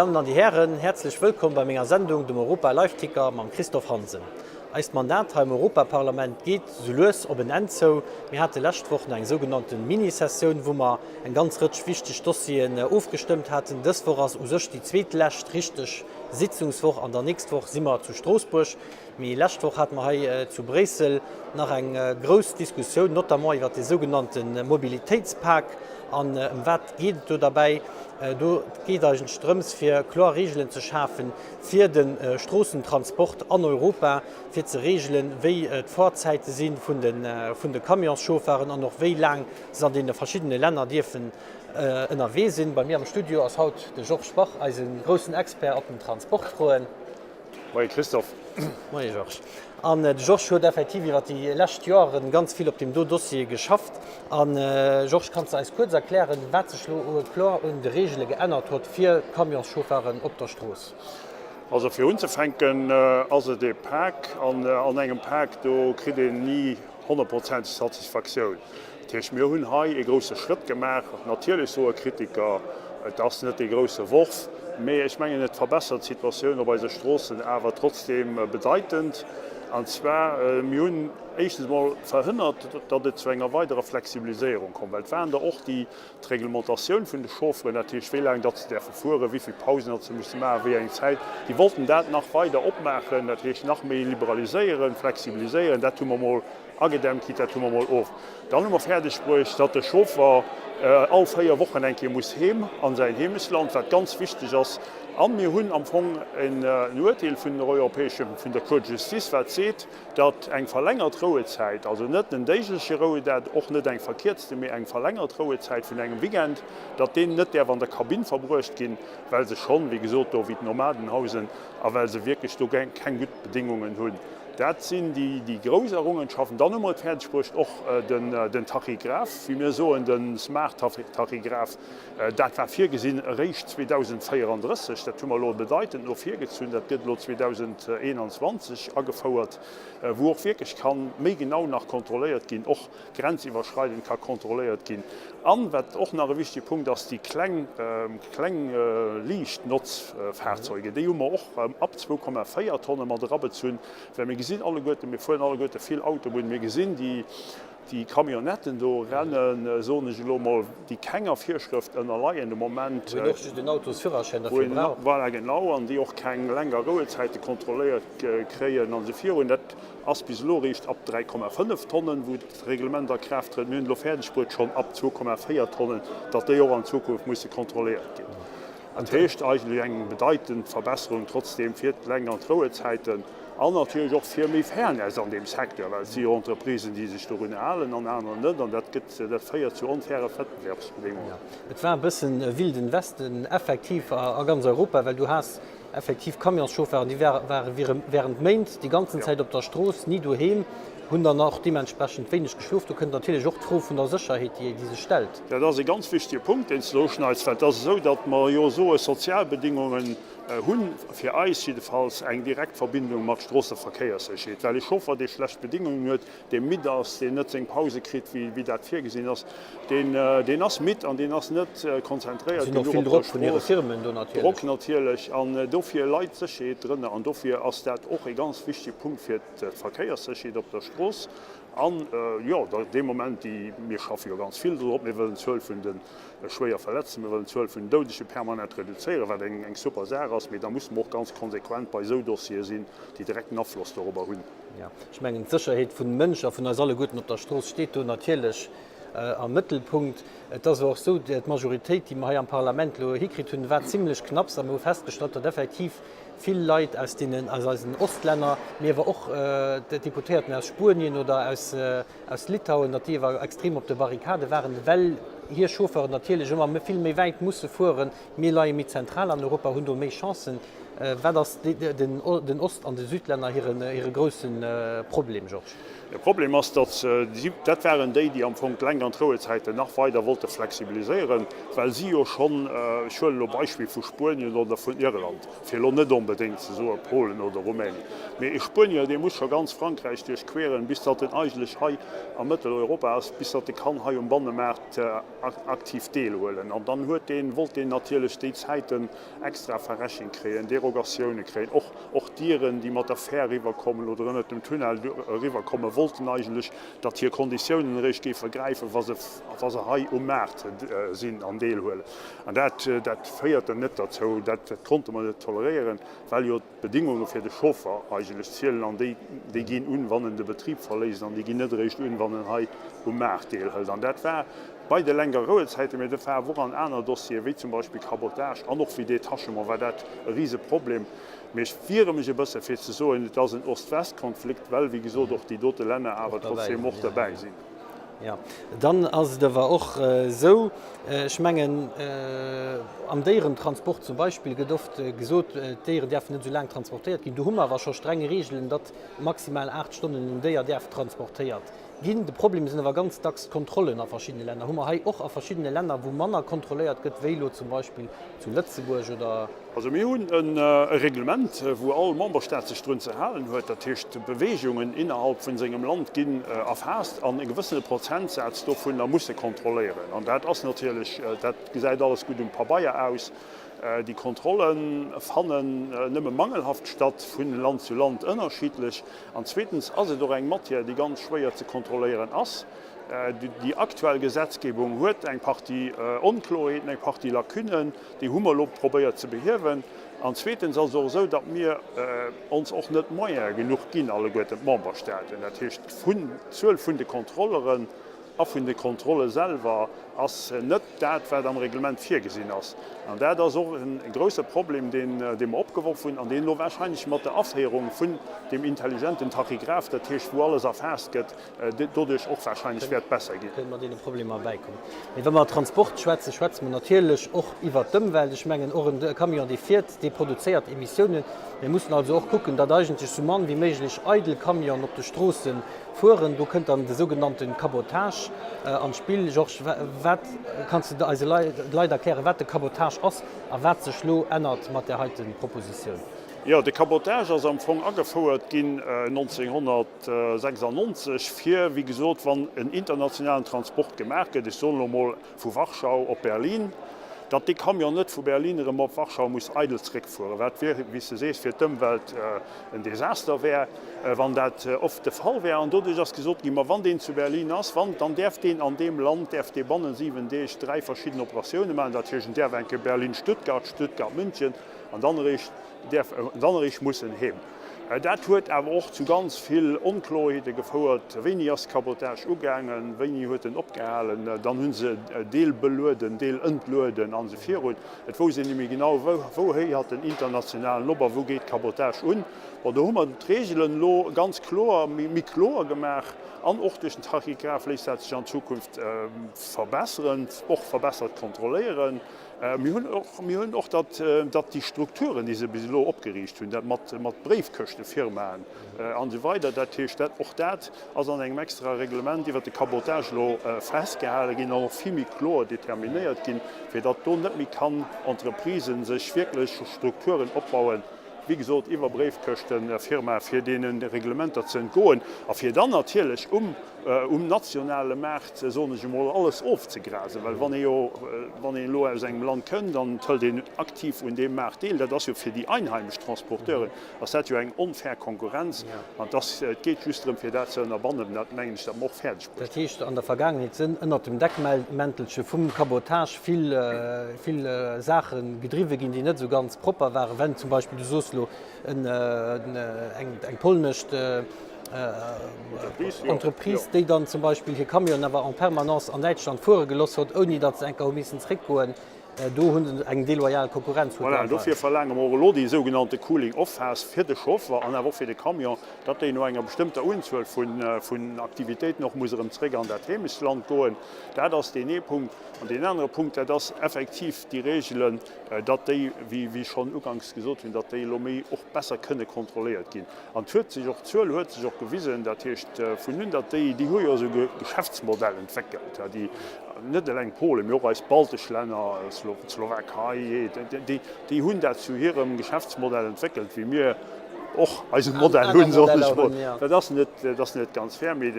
Dammen an déi Hären, häerzlech wëllkomm bei menger Sendung, dem Europa Live Ticker mam Christophe Hansen. Eist Mandat hei am Europaparlament geet sou lues op en Enn zou. Mir hate lescht Woch nach eng sougenannten Mini-Sessioun, wou mer eng ganz Rëtsch wichteg Dossieren ofgestëmmt haten. Dës Woch ass u sech déi zweetlescht richteg Sitzungswoch an der nächst Woch si mer zu Stroossbuerg. Mee lescht Woch hate mer hei zu Bréissel nach eng grouss Diskussioun, notamment iwwert dee sougenannte Mobilitéitspak. An ëm wat geet et do derbäi? Do geet eigentlech drëms, fir kloer Reegelen ze schafen fir de Stroossentransport an Europa, fir ze reegelen, wéi d'Fahrzäite si vun de Camionschaufferten an och wéi laang se an deene verschiddene Länner dierfen ënnerwee sinn. Bei mir am Studio ass haut de Georges Bach, eise groussen Expert op den Transportfroen. Moie Christophe. Moie Georges. An de Georges huet effektiv iwwer déi lescht Joeren ganz vill op deem do Dossier geschafft. An Georges, kanns de eis kuerz erklären, wat sech elo kloer un de Reegele geännert huet fir Camionschaufferten op der Strooss? Also fir unzefänken ass et ee Pak an an engem Pak do kritt een ni honnertprozenteg Satisfaktioun. Dat heescht, mir hunn hei ee grousse Schrëtt gemaach. Natierlech soe Kritiker, et ass net dee grousse Worf, mee ech mengen, et verbessert d'Situatioun op eise Stroossen awer trotzdeem bedeitend. An zwar, mir hunn éischtens emol verhënnert, datt et zu enger weiderer Flexibiliséierung komm, well et waren der och, déi d'Reglementatioun vun de Chaufferen, dat heescht, wéi laang datt se däerfe fueren, wéi vill Pausen datt se musse maachen, wéi eng Zäit, déi wollten dat nach weider opmaachen, dat heescht nach méi liberaliséieren, flexibiliséieren. Dat hu mer emol Agedämmt kritt, dat hu mer mol of. Dann hu mer fäerdeg bruecht, datt de Chauffer all 4 Wochen eng Kéier muss heem an säin Heemechtsland, wat ganz wichteg ass. A mir hunn am Fong en Uerteel vun der europäesche, vun der Cour de Justice, wat seet, datt eng verlängert Rouezäit, also net en déigleche Rouedag, och net eng verkierzte, mee eng verlängert Rouezäit vun engem Weekend, datt deen net däerf an der Kabinn verbruecht ginn, well se schonn, wéi gesot, do wéi d'Nomaden hausen a well se wierklech do keng gutt Bedéngungen hunn. Dat sinn déi grouss Errungenschaften. Dann hu mer et fäerdeg bruecht, och den Tachygraph, wéi mir soen, de Smart Tachygraph, dat war virgesinn eréischt 2034, dat hu mer elo bedeitend no vir gezunn, dat gëtt elo 2021 agefouert, wou och wierklech ka méi genau nach kontrolléiert ginn, och grenziwwerschreidend ka kontrolléiert ginn. An, wat och nach e wichtige Punkt ass, déi kleng, kleng liicht Notzfahrzeuge, déi hu mer och ab 2,4 Tonne mat erabezunn, well mir gesinn alleguerten, mir fueren alleguerte vill Autobunn, mir gesinn déi, déi Camionnetten do rennen, soen ech elo emol, déi kenger Virschrëft ënnerleien de Moment. Wou een och just en Autosführerschäin derfir brauch. Voilà, genau, an déi och keng Lenk a Rouezäite kontrolléiert kréien a sou virun. Dat ass bis elo eréischt ab 3,5 Tonnen, wou d'Reglement a Kraaft trëtt. Mir hunn elo fäerdeg bruet, schonn ab 2,4 Tonnen, datt déi och an Zukunft musse kontrolléiert ginn. Dat heescht eigentlech eng bedeitend Verbesserung trotzdeem fir d'Lenk an d'Rouezäiten an natierlech och fir méi Fairness an deem Secteur, well et si jo Entreprisen, déi sech dorun halen an aner net, an dat gëtt, dat féiert zu onfaire Wettbewerbsbedéngungen. Et war e bëssen e wilden Westen effektiv a ganz Europa, well du has Effektiv Camionschaufferten, déi ware während Méint déi ganzen Zäit op der Strooss, ni doheem, hunn dann och deementsprechend wéineg geschlof. Do kënnt natierlech och d'Fro vun der Sécherheet, déi sech stellt. Dat ass e ganz wichtige Punkt, deen s de do uschneits, well et ass esou, datt mer jo soe Sozialbedingungen hunn, fir eis jiddefalls eng direkt Verbindung mat Stroosseverkéierssécherheet, well e Chauffer, dee schlecht Bedingungen huet, dee midd ass, deen net seng Pause kritt, wéi dat virgesinn ass, deen, deen ass midd an deen ass net konzentréiert genuch op der Strooss. Drock natierlech. An dofir leit d'Sécherheet drënner. An dofir ass dat och e ganz wichtege Punkt fir d'Verkéierssécherheet op der Strooss. An, jo, dee Moment, déi, mir schaffe jo ganz vill dorop, mir wëllen d'Zuel vun de schwéier Verletzten, mir wëllen d'Zuel vun den Doudege permanent reduzéieren, wat eng super Saach ass, mee da musse mer och ganz konsequent bei esou Dossiere sinn, déi direkten Afloss dorobber hunn. Jo, ech mengen, d'Sécherheet vun Mënsch a vun eis alleguerten op der Strooss steet do natierlech am Mëttelpunkt. Et ass awer och esou, d'Majoritéit, déi mer hei am Parlament elo hikritt hunn, war zimlech knapps a mir hu festgestallt, datt effektiv vill Leit aus deenen, aus eisen Ostlänner, mee awer och Deputéierten aus Spuenien oder aus, aus Litauen, datt déi awer extrem op de Barrikade waren, well hir Chauffeuren natierlech ëmmer vill méi wäit musse fueren. Mir leie méi zentral an Europa, hunn do méi Chancen. Wat ass den Ost an de Südlänner hire grousse Problem, Georges? De Problem ass, datt dat waren déi, déi am Fong d'Lenk an d'Rouezäiten nach weider wollte flexibiliséieren, well si jo schonn, ech huelen elo Beispill vu Spuenien oder vun Irland, fir elo net onbedéngt ze soe Polen oder Rumänien, mee e Spuenier, dee muss scho ganz Frankräich duerchqueren, bis datt en eigentlech hei a Mëtteleuropa ass, bis datt e kann hei um Bannemaart aktiv deelhuelen. An dann huet deen, wollt deen natierlech déi Zäiten extra Verrechnung kréien, Derogatioune kréien. Och och d'Iren, déi mat der Fär eriwwerkommen oder ënnert dem Tunnel eriwwerkommen, wollten eigentlech, datt hir Konditiounen eréischt géife gräifen, wa se wa se hei um Maart sinn an deelhuelen. An dat dat féiert dann net derzou, dat dat konnte mer net toleréieren, well jo d'Bedingunge fir de Chauffer eigentlech zielen an déi déi ginn un, wann en de Betrib verléisst an déi ginn net eréischt un, wann en hei um Maart deelhëlt. An dat war bei de Lenk a Rouezäiten, mee dat war awer och an aner Dossieren, wéi zum Beispill Cabotage an och wéi Detachement, war dat e Riseproblem. Mee ech wiere mech e bësse fir ze soen, et ass en Ost-West-Konflikt, well, wéi gesot, och déi dote Länner awer trotzdeem och derbäi sinn. Jo, dann ass et awer och esou, ech mengen, am Déierentransport zum Beispill gëtt oft gesot, d'Déieren däerfen net esou laang transportéiert ginn. Do hu mer awer scho streng Reegelen, datt maximal 8 Stonnen en Déier däerf transportéiert ginn. De Problem sinn awer ganz dacks d'Kontrollen a verschiddene Länner. Hu mer hei och a verschiddene Länner, wou manner kontrolléiert gëtt wéi elo zum Beispill zu Lëtzebuerg oder. Also mir hunn e Reglement, wou all Memberstaat sech drun ze halen huet. Dat heescht, d'Beweegungen innerhalb vun sengem Land ginn erfaasst an e gewëssene Prozentsaz dovunner muss e kontrolléieren. An dat ass natierlech, dat gesäit alles gutt um Pabeier aus, déi Kontrolle fannen nëmme mangelhaft statt, vun Land zu Land ënnerschiddlech. An zweetens ass et och eng Matière, déi ganz schwéier ze kontrolléieren ass. Déi aktuell Gesetzgebung huet eng Partie Onkloerheeten, eng Partie Lacunnen. Déi hu mer elo probéiert ze behiewen. An zweetens ass et och esou, datt mir ons och net d'Moyene genuch ginn, alleguerten d'Memberstaaten. Dat heescht, d'Zuel vun de Kontrolleren a vun de Kontrolle selwer ass net dat, wat am Reglement virgesinn ass. An dat ass och e grouse Problem, deen mer opgeworf hunn an deen elo wahrscheinlech mat der Aféierung vun deem intelligenten Tachygraph, dat heescht wou alles erfaasst gëtt, doduerch och wahrscheinlech wäert besser ginn. Kënne mer deene Problemer bäikommen. Mee wa mer Transport schwätzen, schwätze mer natierlech och iwwert d'Ëmwelt. Ech mengen, och en Camion, dee fiert, dee produzéiert Emissiounen. Mir mussen also och kucken, datt eigentlech sou mann wéi méiglech eidel Camionen op de Stroosse fueren. Do kënnt dann de sougenannte Cabotage an d'Spill. Georges, wat kanns de eise Leit erklären, wat de Cabotage ass a wat sech elo ännert mat där heite Propositioun? Jo, de Cabotage ass am Fong agefouert ginn 1900. 1996, fir, wéi gesot, wann en internationalen Transport gemaach gëtt, ech soen elo emol vu Warschau op Berlin, datt dee Camion net vu Berlin erëm op Warschau muss eidel zréckfueren, wat wier, wéi s de sees, fir d'Ëmwelt en Desaster wär, wann dat oft de Fall wär. An doduerch ass gesot ginn, ma wann deen zu Berlin ass, wann, dann däerf deen an deem Land, däerf dee bannen 7 Deeg dräi verschidden Operatioune maachen, dat heescht, en däerf eng Kéier Berlin-Stuttgart, Stuttgart-München an dann eréischt däerf en dann eréischt mussen heem. Dat huet awer och zu ganz vill Onkloerheete gefouert. Wéini ass Cabotage ugaangen, wéini huet en opgehalen? Dann hu se Deel belueden, Deel entlueden an esou virun. Et wousst een net méi genau, wou héiert den internationalen op a wou geet Cabotage un. Bon, do hu mer d'Reegelen elo ganz kloer, méi kloer gemaach an och duerch den Tachygraph léisst dat sech an Zukunft verbesseren, och verbessert kontrolléieren. Mir hunn och, mir hunn och, datt, datt déi Strukturen, déi se bis elo opgeriicht hunn, dat mat, mat Bréifkëschtefirmaen an esou weider, dat heescht, dat, och dat ass an engem extrae Reglement iwwert de Cabotage elo festgehale ginn an och vill méi kloer determinéiert ginn, fir datt do net méi kann Entreprisen sech wierklech Strukturen opbauen, wéi gesot iwwer Bréifkëschtefirmae fir deene Reglementer ze entgoen a fir dann natierlech um um nationale Maart, soen ech emol, alles ofzegrasen. Well wann ee jo, wann een elo aus engem Land kënnt an et hëlt een aktiv un deem Maart deel, dat ass jo fir déi einheimesch Transporteuren ass dat jo eng onfair Konkurrenz. An et ass, et geet just drëm fir dat ze ënnerbannen, dat mengen ech, dat mer och fäerdeg bruecht Dat heescht, an der Vergaangenheet sënn ënnert dem Deckmäntelche vum Cabotage vill, vill Saache gedriwwe ginn, déi net esou ganz propper waren. Wenn zum Beispill, du soos elo, eng polnesch Entreprise, déi dann zum Beispill hir Camionen awer en permanence an Däitschland fuere geloss huet, ouni datt se eng Kéier hu missen zréckgoen. Do hu se eng deloyal Konkurrenz. Voilà, dofir verlaange mer och elo déi sougenannte Cooling-off-Phas fir de Chauffer an awer och fir de Camion, datt deen no enger bestëmmter Unzuel vun Aktivitéiten och muss erëm zréck an dat Heemechtsland goen. Dat ass deen ee Punkt. An deen anere Punkt, dat ass effektiv déi Regelen, datt déi, wéi ech schonn uganks gesot hunn, datt déi elo méi och besser kënne kontrolléiert ginn. An et huet sech och, d'Zuel huet sech och gewisen, dat heescht vun un, datt déi, déi hu jo esou e Geschäftsmodell entwéckelt, déi, net eleng Polen, mee och eis baltesch Länner, d'Slowakei, déi, déi hunn dat zu hirem Geschäftsmodell entwéckelt, wéi mir och eise Modell hunn, soen ech mol. Dat ass net, dat ass net ganz fair, mee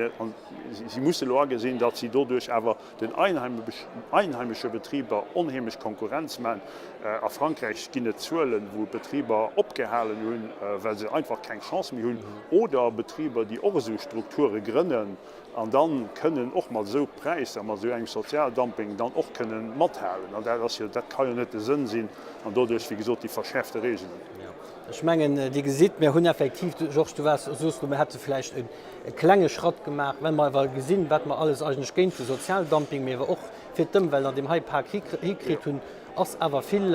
si musse elo agesinn, datt si doduerch awer den einheimesche Betriber onheemlech Konkurrenz man. A Frankräich ginn et Zuelen, wou Betriber opgehalen hunn, well se einfach keng Chance méi hunn, oder Betriber, déi och esou Strukture grënnen an da kënnen och mat esou Präisser, mat esou engem Sozialdumping dann och kënnen mathalen. An dat ass jo, dat ka jo net de Sënn sinn. An doduerch, wéi gesot, déi verschäerfte Regeln. Ech mengen, Dir gesitt, mir hunn effektiv, Georges, du waars, soos du, mir hätte vläicht e e klenge Schratt gemaach, well mer awer gesinn, wat mer alles eigentlech géint de Sozialdumping, mee awer och fir d'Ëmwelt an deem hei Pak hikritt hunn, ass awer vill,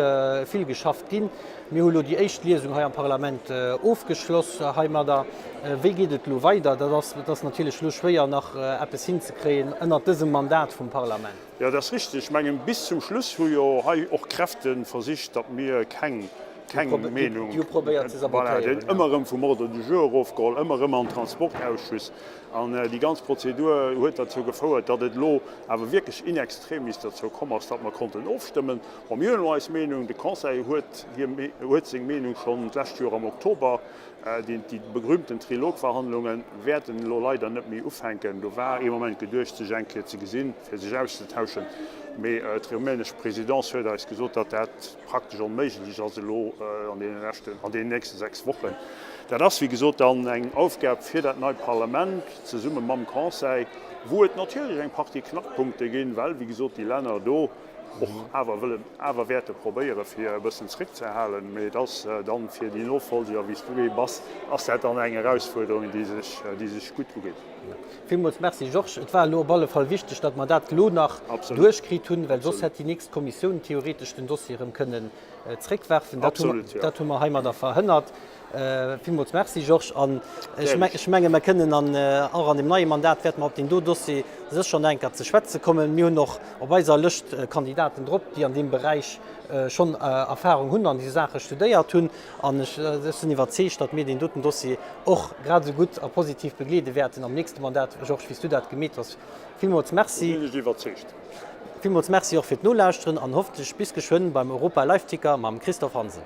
vill geschafft ginn. Mir hu lo déi éischt Liesung hei am Parlament ofgeschloss heimadder. Wéi geet et elo weider? Dat ass, et ass natierlech elo schwéier, nach eppes hinzekréien ënnert dësem Mandat vum Parlament. Jo, dat ass richteg. Ech mengen, bis zum Schluss hu jo hei och Kräfte versicht, datt mir keng keng Meenung, voilà, déi hunn ëmmer erëm vum Ordre du jour erofgeholl, ëmmer erëm an den Transportausschuss. An déi ganz Prozedur huet derzou gefouert, datt et elo awer wierklech in extremis derzou komm ass, datt mer konnten ofstëmmen. Bon, mir hunn elo eis Meenung, de Conseil huet hir, huet seng Meenung schonn d'lescht Joer am Oktober Déi berühmten Trilogverhandlunge wäerten elo leider net méi ufänken. Do war ee Moment geduecht, sech eng Kéier ze gesinn, fir sech auszetauschen, mee d'rumänesch Présidence huet eis gesot, datt dat praktesch onméiglech ass elo an deene leschten, an deenen nächste 6 Wochen. Dat ass, wéi gesot, dann eng Aufgab fir dat neit Parlament zesumme mam Conseil, wou et natierlech eng Partie Knackpunkte ginn, well, wéi gesot, déi Länner do, och awer wëllen, awer wäerte probéieren, fir e bëssen zréckzehalen. Mee et ass dann fir déi Nofolger, wéi s du ee bass, ass dat dann eng Erausfuerderung, déi sech, déi sech gutt ugeet. Villmools Merci, Georges. Et war elo op alle Fall wichteg, datt mer dat elo nach duerchkritt hunn, well soss hätt déi nächst Kommissioun theoretesch den Dossier erëm kënnen zréckwerfen. Dat hu mer heimadder verhënnert. Villmools Merci, Georges. An ech menge mer kënnen an och an deem neie Mandat wäerte mer op deen do Dossier sécher nach eng Kéier ze schwätze kommen. Mir hunn och op eiser Lëscht Kandidaten drop, déi an deem Beräich schonn Erfahrung hunn an déi Saache studéiert hunn. An ech sinn iwwerzeegt, datt mir deen doten Dossier och grad esou gutt a positiv begleede wäerten am nächste Mandat, Georges, wéi s du dat gemeet hues. Villmools Merci. Do sinn ech iwwerzeegt. Villmools Merci och fir d'Nolauschteren an hoffentlech bis geschwënn beim Europa Live Ticker mam Christophe Hansen.